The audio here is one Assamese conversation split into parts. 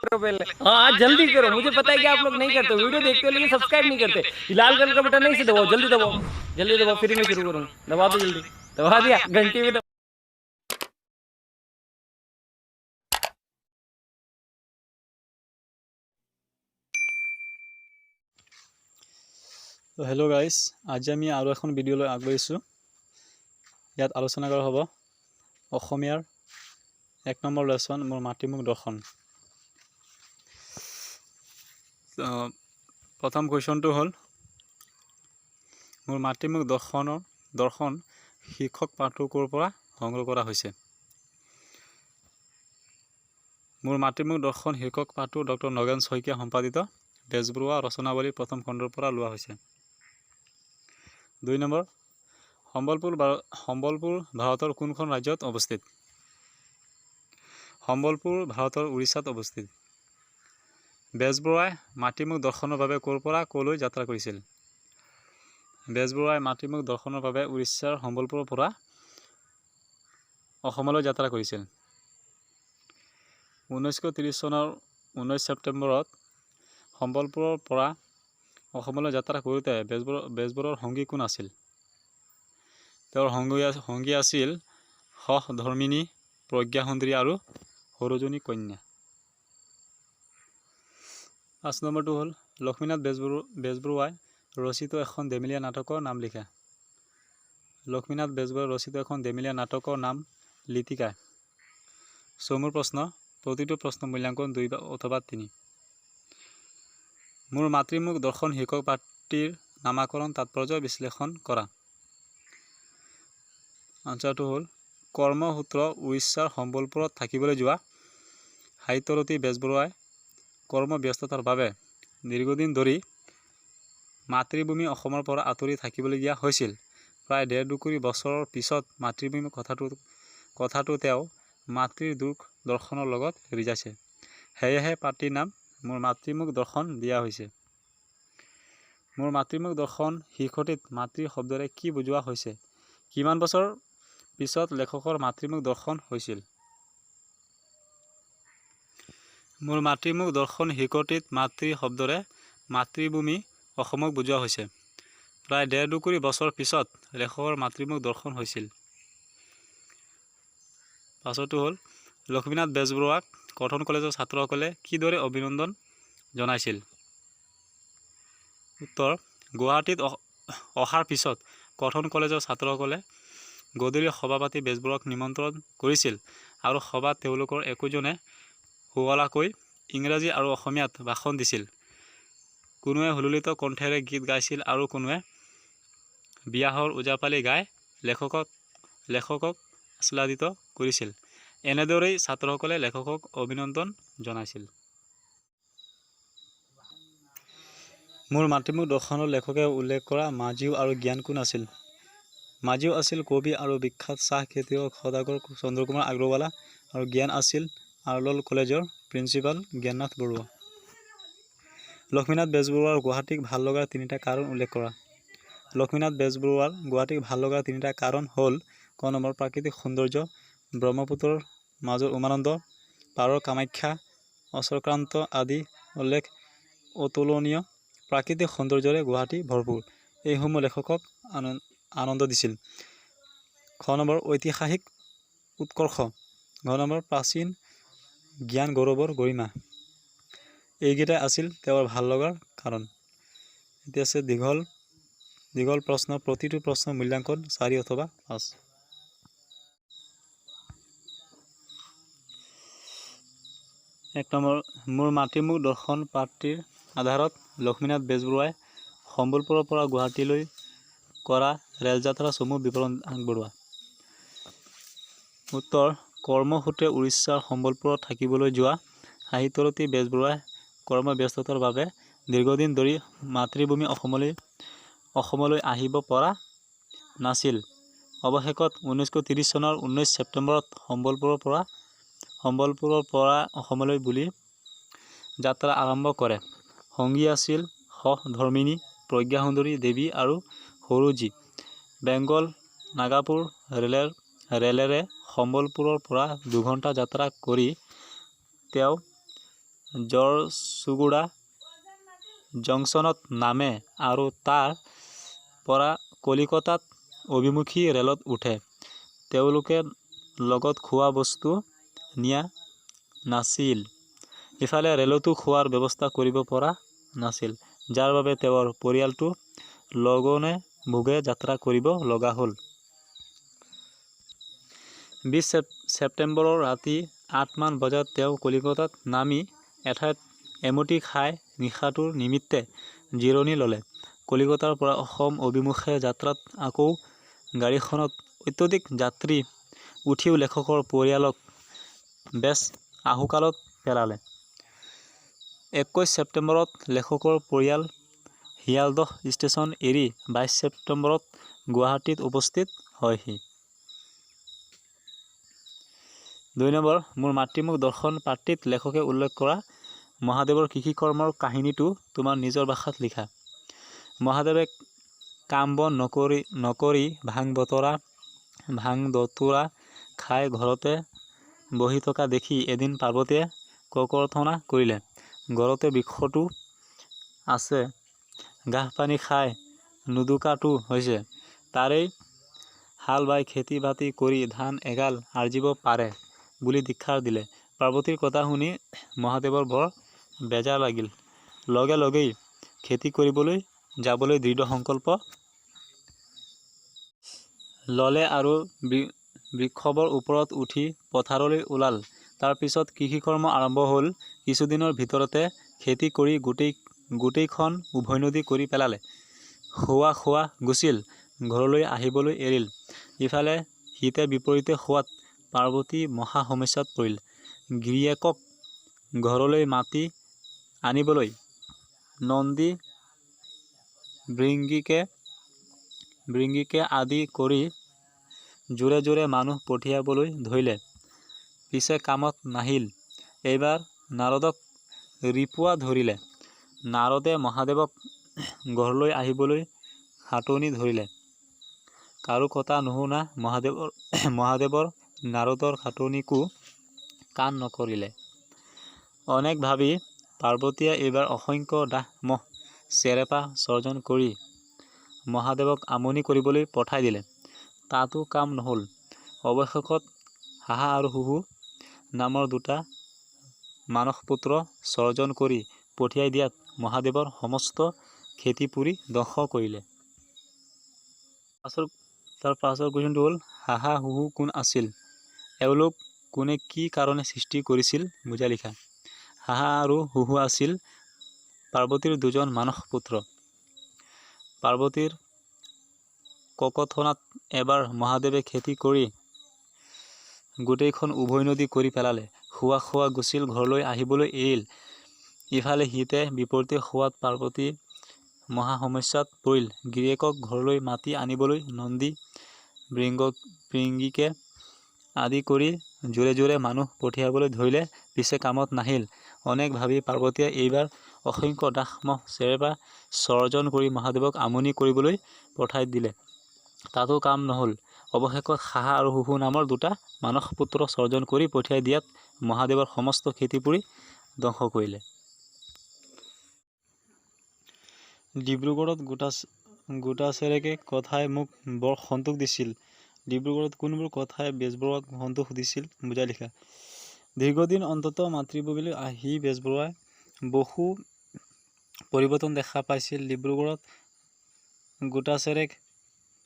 करो पहले। हाँ जल्दी करो, मुझे पता है कि आप लोग नहीं करते, वीडियो देखते हो लेकिन सब्सक्राइब नहीं करते। लाल कलर का बटन नहीं से दबाओ, जल्दी दबाओ, जल्दी दबाओ, फिर मैं शुरू करूँ। दबा दो जल्दी, दबा दिया, घंटी भी दबा। তো হেল্ল' গাইজ, আজি আমি আৰু এখন ভিডিঅ' লৈ আগবাঢ়িছোঁ। ইয়াত আলোচনা কৰা হ'ব অসমীয়াৰ 1 নম্বৰ লেচন মোৰ মাতৃমুখ দৰ্শন। প্ৰথম কুৱেশ্যনটো হ'ল মোৰ মাতৃমুখ দৰ্শন শীৰ্ষক পাঠটো ক'ৰ পৰা সংগ্ৰহ কৰা হৈছে? মোৰ মাতৃমুখ দৰ্শন শীৰ্ষক পাঠটো ডক্টৰ নগেন শইকীয়া সম্পাদিত বেজবৰুৱা ৰচনাৱলী প্ৰথম খণ্ডৰ পৰা লোৱা হৈছে। 2 নম্বৰ, সম্বলপুৰ ভাৰতৰ কোনখন ৰাজ্যত অৱস্থিত? সম্বলপুৰ ভাৰতৰ উৰিষ্যাত অৱস্থিত। বেজবৰুৱাই মাতৃমুখ দৰ্শনৰ বাবে ক'ৰ পৰা ক'লৈ যাত্ৰা কৰিছিল? বেজবৰুৱাই মাতৃমুখ দৰ্শনৰ বাবে উৰিষ্যাৰ সম্বলপুৰৰ পৰা অসমলৈ যাত্ৰা কৰিছিল। 1930 চনৰ 19 ছেপ্টেম্বৰত সম্বলপুৰৰ পৰা অসমলৈ যাত্ৰা কৰোঁতে বেজবৰুৱাৰ সংগী কোন আছিল? তেওঁৰ সংগী আছিল সহধৰ্মিনী প্ৰজ্ঞাসুন্দৰী আৰু সৰুজনী কন্যা। 5 নম্বৰটো হ'ল লক্ষ্মীনাথ বেজবৰুৱাই ৰচিত এখন ধেমেলীয়া নাটকৰ নাম লিখা। লক্ষ্মীনাথ বেজবৰুৱাই ৰচিত এখন ধেমেলীয়া নাটকৰ নাম লিটিকাই। চমু প্ৰশ্ন, প্ৰতিটো প্ৰশ্ন মূল্যাংকন 2 অথবা 3। মোৰ মাতৃমুখ দৰ্শন শীৰ্ষক পাঠটিৰ নামাকৰণ তাৎপৰ্য বিশ্লেষণ কৰা। আনচাৰটো হ'ল কৰ্মসূত্ৰ উৰিষ্যাৰ সম্বলপুৰত থাকিবলৈ যোৱা সাহিত্যৰথী বেজবৰুৱাই কৰ্মব্যস্ততাৰ বাবে দীৰ্ঘদিন ধৰি মাতৃভূমি অসমৰ পৰা আঁতৰি থাকিবলগীয়া হৈছিল। প্ৰায় 1.5-2 বছৰৰ পিছত মাতৃভূমি কথাটো তেওঁ মাতৃৰ দুখ দৰ্শনৰ লগত ৰিজাইছে। সেয়েহে পাঠটিৰ নাম মোৰ মাতৃমুখ দৰ্শন দিয়া হৈছে। মোৰ মাতৃমুখ দৰ্শন শীৰ্ষটিত মাতৃ শব্দৰে কি বুজোৱা হৈছে? কিমান বছৰ পিছত লেখকৰ মাতৃমুখ দৰ্শন হৈছিল? মোৰ মাতৃমুখ দৰ্শন শীৰ্ষটিত মাতৃ শব্দৰে মাতৃভূমি অসমক বুজোৱা হৈছে। প্ৰায় 1.5-2 বছৰ পিছত লেখকৰ মাতৃমুখ দৰ্শন হৈছিল। পাছতো হ'ল লক্ষ্মীনাথ বেজবৰুৱাক কটন কলেজৰ ছাত্ৰসকলে কিদৰে অভিনন্দন জনাইছিল? উত্তৰ, গুৱাহাটীত অহাৰ পিছত কটন কলেজৰ ছাত্ৰসকলে গধূলি সভা পাতি বেজবৰুৱাক নিমন্ত্ৰণ কৰিছিল আৰু সভাত তেওঁলোকৰ একোজনে শুৱলাকৈ ইংৰাজী আৰু অসমীয়াত ভাষণ দিছিল। কোনোৱে সুললিত কণ্ঠেৰে গীত গাইছিল আৰু কোনোৱে বিয়াহৰ ওজাপালি গাই লেখকক আহ্লাদিত কৰিছিল। এনেদৰেই ছাত্ৰসকলে লেখকক অভিনন্দন জনাইছিল। মোৰ মাতৃমুখ দৰ্শনৰ লেখকে উল্লেখ কৰা মাজিউ আৰু জ্ঞান কোন আছিল? মাজিউ আছিল কবি আৰু বিখ্যাত চাহ খেতিয়ক সদাগৰ চন্দ্ৰকুমাৰ আগৰৱালা আৰু জ্ঞান আছিল আৰ্লল কলেজৰ প্ৰিন্সিপাল জ্ঞাননাথ বৰুৱা। লক্ষ্মীনাথ বেজবৰুৱাৰ গুৱাহাটীক ভাল লগাৰ 3টা কাৰণ উল্লেখ কৰা। লক্ষ্মীনাথ বেজবৰুৱাৰ গুৱাহাটীক ভাল লগাৰ 3টা কাৰণ হ'ল ক নম্বৰ প্ৰাকৃতিক সৌন্দৰ্য, ব্ৰহ্মপুত্ৰৰ মাজৰ উমানন্দ, পাৰৰ কামাখ্যা, অশ্বক্ৰান্ত আদি উল্লেখ অতুলনীয় প্ৰাকৃতিক সৌন্দৰ্যৰে গুৱাহাটী ভৰপূৰ। এইসমূহ লেখকক আনন্দ দিছিল। খ নম্বৰ ঐতিহাসিক উৎকৰ্ষ, ঘ নম্বৰ প্ৰাচীন জ্ঞান গৌৰৱৰ গৰিমা। এইকেইটাই আছিল তেওঁৰ ভাল লগাৰ কাৰণ। এতিয়া আছে দীঘল প্ৰশ্ন, প্ৰতিটো প্ৰশ্ন মূল্যাংকন 4 অথবা 5। 1 নম্বৰ, মোৰ মাতৃমুখ দৰ্শন পাঠটিৰ আধাৰত লক্ষ্মীনাথ বেজবৰুৱাই সম্বলপুৰৰ পৰা গুৱাহাটীলৈ কৰা ৰেলযাত্ৰাৰ চমু বিৱৰণ আগবঢ়োৱা। উত্তৰ, কৰ্মসূত্ৰে উৰিষ্যাৰ সম্বলপুৰত থাকিবলৈ যোৱা সাহিত্যৰথী বেজবৰুৱাই কৰ্মব্যস্ততাৰ বাবে দীৰ্ঘদিন ধৰি মাতৃভূমি অসমলৈ আহিব পৰা নাছিল। অৱশেষত 1930 চনৰ 19 ছেপ্টেম্বৰত সম্বলপুৰৰ পৰা অসমলৈ বুলি যাত্ৰা আৰম্ভ কৰে। সংগী আছিল সহধৰ্মিনী প্ৰজ্ঞাসুন্দৰী দেৱী আৰু সৰুজী। বেংগল নাগাপুৰ ৰেলেৰে সম্বলপুৰৰ পৰা 2 ঘণ্টা যাত্ৰা কৰি তেওঁ ঝাৰচুগুড়া জংচনত নামে আৰু তাৰ পৰা কলিকতাত অভিমুখী ৰেলত উঠে। তেওঁলোকে লগত খোৱা বস্তু নিয়া নাছিল। ইফালে ৰেলতো খোৱাৰ ব্যৱস্থা কৰিব পৰা নাছিল। যাৰ বাবে তেওঁৰ পৰিয়ালটো লঘোণে-ভোকে যাত্ৰা কৰিব লগা হ'ল। 20 ছেপ্টেম্বৰৰ ৰাতি 8 মান বজাত তেওঁ কলিকতাত নামি এঠাইত এমুঠি খাই নিশাটোৰ নিমিত্তে জিৰণি ল'লে। কলিকতাৰ পৰা অসম অভিমুখে যাত্ৰাত আকৌ গাড়ীখনত অত্যধিক যাত্ৰী উঠিও লেখকৰ পৰিয়ালক বেছ আহুকালত পেলালে। 21 ছেপ্টেম্বৰত লেখকৰ পৰিয়াল শিয়ালদহ ষ্টেচন এৰি 22 ছেপ্টেম্বৰত গুৱাহাটীত উপস্থিত হয়হি। 2 নম্বৰ, মোৰ মাতৃমুখ দৰ্শন পাঠটিত লেখকে উল্লেখ কৰা মহাদেৱৰ কৃষিকৰ্মৰ কাহিনীটো তোমাৰ নিজৰ ভাষাত লিখা। মহাদেৱে কাম-বন নকৰি ভাং-ধতুৰা খাই ঘৰতে বহি থকা দেখি এদিন পাৰ্বতীয়ে ককৰ্থনা কৰিলে, "ঘৰতে বৃক্ষটো আছে, ঘাঁহ-পানী খাই নোদোকাটো হৈছে, তাৰেই হাল বাই খেতি-বাতি কৰি ধান এগাল আৰ্জিব পাৰে" বুলি ধিক্কাৰ দিলে। পাৰ্বতীৰ কথা শুনি মহাদেৱৰ বৰ বেজাৰ লাগিল। লগে লগেই খেতি কৰিবলৈ যাবলৈ দৃঢ় সংকল্প ল'লে আৰু বৃষভৰ ওপৰত উঠি পথাৰলৈ ওলাল। তাৰ পিছত কৃষিকৰ্ম আৰম্ভ হ'ল। কিছুদিনৰ ভিতৰতে খেতি কৰি গোটেইখন উভৈনদী কৰি পেলালে। হুৱা খোৱা গুচিল, ঘৰলৈ আহিবলৈ এৰিল। ইফালে হিতে বিপৰীত হোৱাত পাৰ্বতী মহা সমস্যাত পৰিল। গিৰিয়েকক ঘৰলৈ মাতি আনিবলৈ নন্দী ভৃংগীকে আদি কৰি যোৰে যোৰে মানুহ পঠিয়াবলৈ ধৰিলে, পিছে কামত নাহিল। এইবাৰ নাৰদক ৰিপুৱা ধৰিলে। নাৰদে মহাদেৱক ঘৰলৈ আহিবলৈ খাটনি ধৰিলে। কাৰো কথা নুশুনা মহাদেৱৰ নাৰদৰ খাটনিকো কাণ নকৰিলে। অনেক ভাবি পাৰ্বতীয়ে এইবাৰ অসংখ্য ডাঠ মহ, চেৰেপা সৰ্জন কৰি মহাদেৱক আমনি কৰিবলৈ পঠাই দিলে। তাতো কাম নহ'ল। অৱশেষত হাহা আৰু হুহু নামৰ দুটা মানসপুত্ৰ সৰ্জন কৰি পঠিয়াই দিয়াত মহাদেৱৰ সমস্ত খেতি পুৰি ধ্বংস কৰিলে। তাৰ পাছৰ কুৱেশ্যনটো হ'ল, হাহা হুহু কোন আছিল? এওঁলোক কোনে কি কাৰণে সৃষ্টি কৰিছিল বুজাই লিখা। হাহা আৰু হুহু আছিল পাৰ্বতীৰ দুজন মানস পুত্ৰ। পাৰ্বতীৰ ককৰ্থনাত এবাৰ মহাদেৱে খেতি কৰি গোটেইখন উভৈনদী কৰি পেলালে। হুৱা খোৱা গুচিল, ঘৰলৈ আহিবলৈ এৰিল। ইফালে হিতে বিপৰীত হোৱাত পাৰ্বতী মহা সমস্যাত পৰিল। গিৰিয়েকক ঘৰলৈ মাতি আনিবলৈ নন্দী ভৃংগীকে আদি কৰি যোৰে যোৰে মানুহ পঠিয়াবলৈ ধৰিলে, পিছে কামত নাহিল। অনেক ভাবি পাৰ্বতীয়ে এইবাৰ অসংখ্য ডাঠ মহ, চেৰেপা সৰ্জন কৰি মহাদেৱক আমনি কৰিবলৈ পঠাই দিলে। তাতো কাম নহ'ল। অৱশেষত হাহা আৰু হুহু নামৰ দুটা মানসপুত্ৰ সৰ্জন কৰি পঠিয়াই দিয়াত মহাদেৱৰ সমস্ত খেতি পুৰি ধ্বংস কৰিলে। ডিব্ৰুগড়ত গোটাচেৰেক কথাই মোক বৰ সন্তোষ দিছিল। ডিব্ৰুগড়ত কোনবোৰ কথাই বেজবৰুৱাক সন্তোষ দিছিল বুজাই লিখা। দীৰ্ঘদিন অন্তত মাতৃভূমিলৈ আহি বেজবৰুৱাই বহু পৰিৱৰ্তন দেখা পাইছিল। ডিব্ৰুগড়ত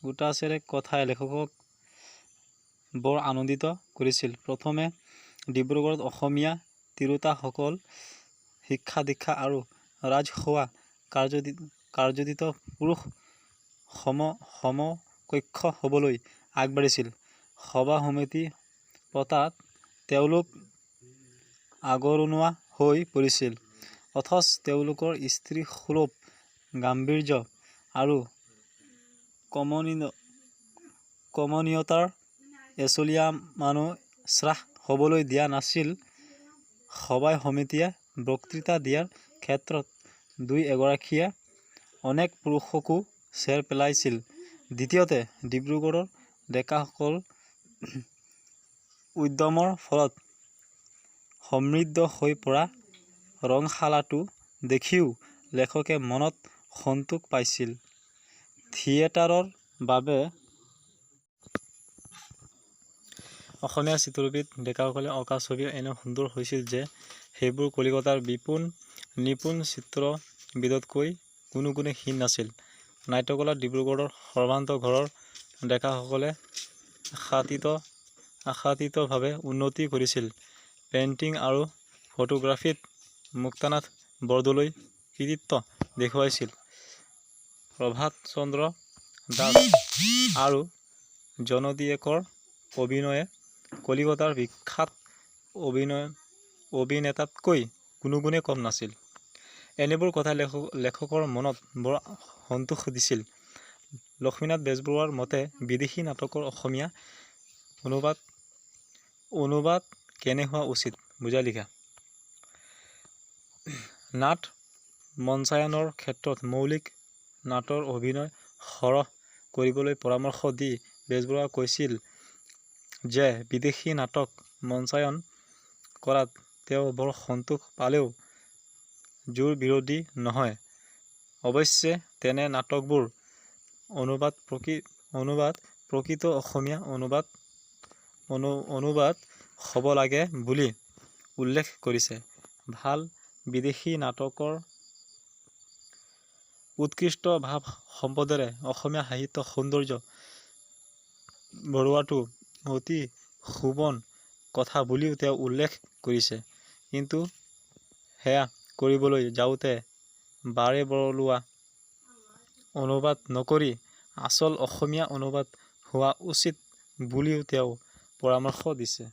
গোটাচেৰেক কথাই লেখকক বৰ আনন্দিত কৰিছিল। প্ৰথমে ডিব্ৰুগড়ত অসমীয়া তিৰোতাসকল শিক্ষা-দীক্ষা আৰু ৰাজহুৱা কাৰ্যাদিত পুৰুষ সমকক্ষ হ'বলৈ আগবাঢ়িছিল। সভা-সমিতি পতাত তেওঁলোক আগৰণুৱা হৈ পৰিছিল। অথচ তেওঁলোকৰ স্ত্ৰী-সুলভ গাম্ভীৰ্য আৰু কমনীয়তাৰ এচলীয়ামানো হ্ৰাস হ'বলৈ দিয়া নাছিল। সভাই-সমিতিয়ে বক্তৃতা দিয়াৰ ক্ষেত্ৰত দুই-এগৰাকীয়ে অনেক পুৰুষকো চেৰ পেলাইছিল। দ্বিতীয়তে ডিব্ৰুগড়ৰ ডেকাসকল উদ্যমৰ ফলত সমৃদ্ধ হৈ পৰা ৰংশালাটো দেখিও লেখকে মনত সন্তোষ পাইছিল। থিয়েটাৰৰ বাবে অসমীয়া চিত্ৰবিদ ডেকাসকলে অঁকা ছবি এনে সুন্দৰ হৈছিল যে সেইবোৰ কলিকতাৰ নিপুণ চিত্ৰবিদতকৈ কোনোগুণে হীন নাছিল। নাট্যকলাত ডিব্ৰুগড়ৰ সৰ্বান্ত ঘৰৰ ডেকাসকলে আশাতীতভাৱে উন্নতি কৰিছিল। পেইণ্টিং আৰু ফটোগ্ৰাফীত মুক্তানাথ বৰদলৈয়ে কৃতিত্ব দেখুৱাইছিল। প্ৰভাতচন্দ্ৰ দাস আৰু জনদিয়েকৰ অভিনয়ে কলিকতাৰ বিখ্যাত অভিনেতাতকৈ কোনোগুণে কম নাছিল। এনেবোৰ কথাই লেখকৰ মনত বৰ সন্তোষ দিছিল। লক্ষ্মীনাথ বেজবৰুৱাৰ মতে বিদেশী নাটকৰ অসমীয়া অনুবাদ কেনে হোৱা উচিত বুজাই লিখা। নাট মঞ্চায়নৰ ক্ষেত্ৰত মৌলিক নাটৰ অভিনয় সৰহ কৰিবলৈ পৰামৰ্শ দি বেজবৰুৱাই কৈছিল যে বিদেশী নাটক মঞ্চায়ন কৰাত তেওঁ বৰ সন্তোষ পালেও জোৰ বিৰোধী নহয়। অৱশ্যে তেনে নাটকবোৰ অনুবাদ প্ৰকৃত অসমীয়া অনুবাদ হ'ব লাগে বুলি উল্লেখ কৰিছে। ভাল বিদেশী নাটকৰ উৎকৃষ্ট ভাব-সম্পদেৰে অসমীয়া সাহিত্যৰ সৌন্দৰ্য বঢ়োৱাটো অতি শোভন কথা বুলিও তেওঁ উল্লেখ কৰিছে। কিন্তু সেয়া কৰিবলৈ যাওঁতে বাৰেবৰলুৱা অনুবাদ নকৰি আচল অসমীয়া অনুবাদ হোৱা উচিত বুলিও তেওঁ পৰামৰ্শ দিছে।